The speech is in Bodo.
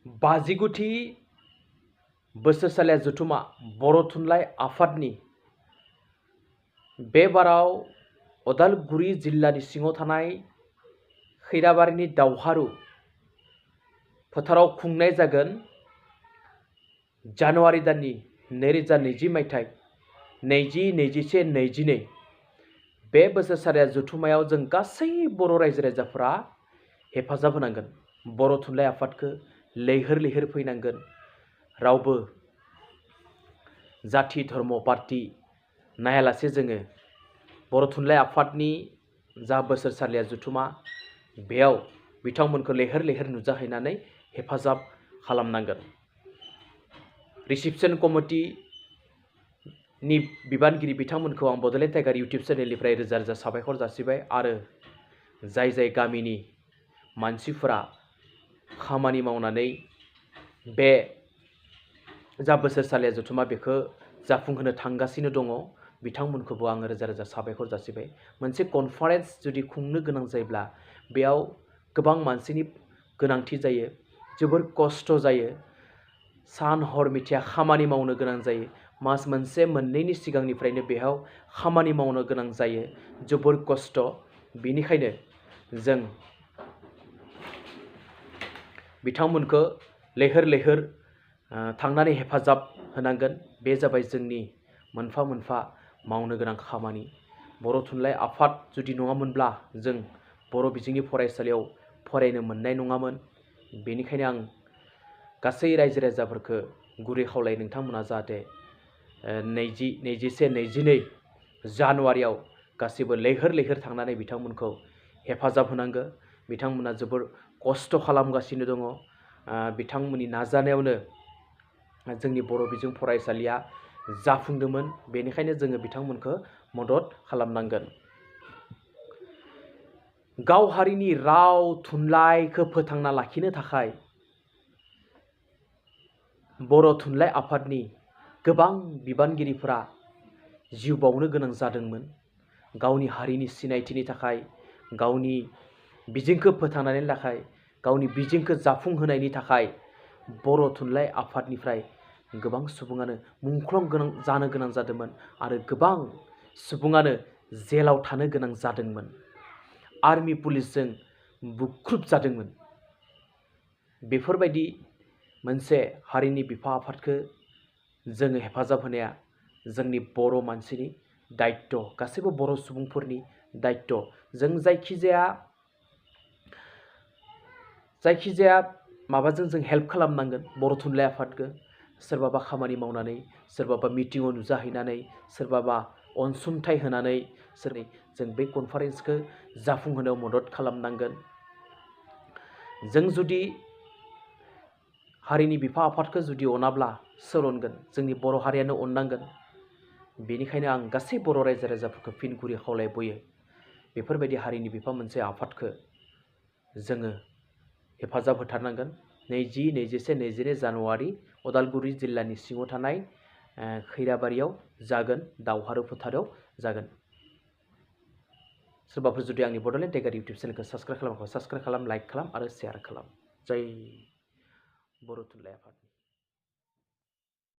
बाजिगुथि बोसोरसालिया जथुमा बर' थुनलाइ आफादनि बे बाराव उदालगुरि जिल्लानि सिङाव थानाय खैराबारिनि दावहारु फोथाराव खुंनाय जागोन जानुवारि दाननि 2020 मायथाइ 20, 21, 22 बे बोसोरसालिया जथुमायाव जों गासै बर' रायजो राजाफोरा हेफाजाब होनांगोन। बर' थुनलाइ आफादखौ लैहोर लैहोर फैनांगोन। रावबो जाथि धर्म पार्टी नायालासे जोङो बर' थुनलाइ आफादनि जा बोसोरसालिया जथुमा बेयाव बिथांमोनखौ लैहोर लैहोर नुजाहैनानै हेफाजाब खालामनांगोन। रिसेपसन कमिटिनि बिबानगिरि बिथांमोनखौ आं बड'लेण्ड टाइगार इउटिउब चेनेलनिफ्राय रोजा रोजा साबायखर जासिबाय आरो जाय गामिनि मानसिफोरा खामानि मावनानै बे जा बोसोरसालिया जथुमा बेखौ जाफुंहोनो थांगासिनो दङ बिथांमोनखौबो आङो रोजा रोजा साबायखर जासिबाय। मोनसे कनफारेन्स जुदि खुंनो गोनां जायोब्ला बेयाव गोबां मानसिनि गोनांथि जायो, जोबोर खस्थ' जायो, सान हर मिथिया खामानि मावनो गोनां जायो। मास मोनसे मोननैनि सिगांनिफ्रायनो बेयाव खामानि मावनो गोनां जायो, जोबोर खस्थ'। बेनिखायनो जों बिथांमोनखौ लैहोर लैहोर थांनानै हेफाजाब होनांगोन। बे जाबाय जोंनि मोनफा मोनफा मावनो गोनां खामानि। बर' थुनलाइ आफाद जुदि नङामोनब्ला जों बर' बिजोंनि फरायसालियाव फरायनो मोननाय नङामोन। बेनिखायनो आं गासै रायजो राजाफोरखौ गुरै खावलायो नोंथांमोना जाहाथे 20, 21, 22 जानुवारियाव गासिबो लैहोर लैहोर थांनानै बिथांमोनखौ हेफाजाब होनांगौ। बिथांमोना जोबोर खस्थ' खालामगासिनो दङ। बिथांमोननि नाजानायावनो जोंनि बर' बिजों फरायसालिया जाफुंदोंमोन। बेनिखायनो जोङो बिथांमोनखौ मदद खालामनांगोन। गाव हारिनि राव थुनलाइखौ फोथांना लाखिनो थाखाय बर' थुनलाइ आफादनि गोबां बिबानगिरिफोरा जिउ बावनो गोनां जादोंमोन। गावनि हारिनि सिनायथिनि थाखाय, गावनि बिजोंखौ फोथांनायनि थाखाय, गावनि बिजोंखौ जाफुंहोनायनि थाखाय बर' थुनलाइ आफादनिफ्राय गोबां सुबुङानो मुंख्लं जानो गोनां जादोंमोन आरो गोबां सुबुङानो जेलाव थानो गोनां जादोंमोन। आर्मि पुलिसजों बुख्रुब जादोंमोन। बेफोरबायदि मोनसे हारिनि बिफा आफादखौ जोङो हेफाजाब होनाया जोंनि बर' मानसिनि दायित्व, गासैबो बर' सुबुंफोरनि दायित्व। जों जायखिजाया माबाजों जों हेल्प खालामनांगोन बर' थुनलाइ आफादखौ। सोरबाबा खामानि मावनानै, सोरबाबा मिटिङाव नुजाहैनानै, सोरबाबा अनसुंथाइ होनानै जों बे कनफारेन्सखौ जाफुंहोनायाव मदद खालामनांगोन। जों जुदि हारिनि बिफा आफादखौ जुदि अनाब्ला सोर अनगोन? जोंनि बर' हारियानो अननांगोन। बेनिखायनो आं गासै बर' रायजो राजाफोरखौ फिन गुरै खावलायबोयो बेफोरबायदि हारिनि बिफा मोनसे आफादखौ जोङो हेफाजाब होथारनांगोन। 20, 21, 22 जानुवारि उदालगुरि जिल्लानि सिङाव थानाय खैराबारियाव जागोन, दावहारु फोथाराव जागोन। सोरबाफोर जुदि आंनि बड'लेण्ड टाइगार इउटिउब चेनेलखौ साबस्क्राइब खालामाखै, साबस्क्राइब खालाम, लाइक खालाम आरो शेयार खालाम। जय बर' थुनलाइ आफाद।